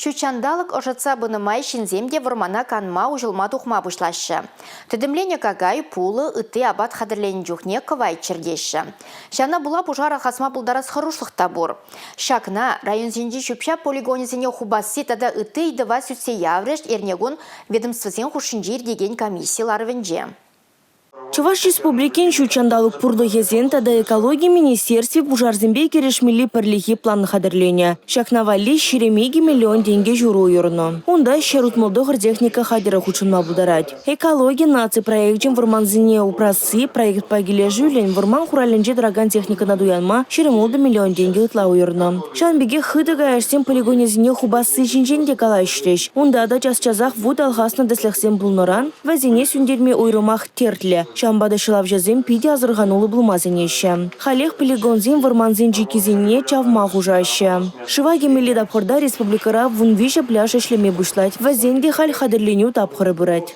Ҫут ҫанталӑк ӑшӑтса пынӑ май ҫынсем те вӑрмана канма, уҫӑлма тухма пуҫлаҫҫӗ. Тӗтӗмленӗ какай, пулӑ, ытти апат хатӗрленӗ чухне кӑвайт чӗртеҫҫӗ. Ҫавна пула пушар алхасма пултарас хӑрушлӑх та пур. Ҫакна районсенчи ҫӳп-ҫап полигонӗсене хупасси тата ытти ыйтӑва сӳтсе яврӗҫ эрнекун ведомствӑсен хушшинче иртекен комисси ларӑвӗнче. Чӑваш Республикин ҫут ҫанталӑк пурлӑхӗсен тата экологи министерстви пушарсемпе кӗрешмелли пӗрлехи план хатӗрленӗ. Ҫакна валли 22 миллион тенкӗ ҫурӑ уйӑрнӑ. Унта 169 техника хатӗрӗ хутшӑнма пултарать. Экологи наци проекчӗн вӑрмансене упрасси проектпа килӗшӳллӗн вӑрман хуралӗнче тӑракан техникӑна туянма 26 миллион тенкӗ ытла уйӑрнӑ. Ҫавӑн пекех хытӑ каяшсен полигонӗсене хупасси ҫинчен те калаҫрӗҫ. Унта та час-часах вут алхаснӑ тӗслӗхсем пулнӑран вӗсене сӳнтерме уйрӑмах тертлӗ. Ҫавӑнпа та ҫӑлавҫӑсем питӗ асӑрхануллӑ пулма сӗнеҫҫӗ. Халех полигонсен вӑрмансен чиккисене чавма хушаҫҫӗ. Шыва кӗмелли тапхӑрта республикӑра 13 пляж ӗҫлеме пуҫлать. Вӗсен те халь хатӗрленӳ тапхӑрӗ пырать.